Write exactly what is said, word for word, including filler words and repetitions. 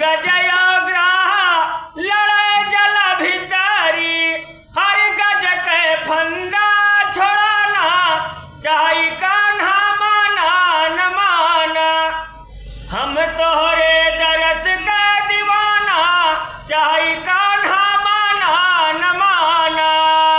गज अउ ग्राह लड़े जल भितरी, हर गज के फंदा छोड़ाना, चाही कान्हा माना न माना। हम तोहरे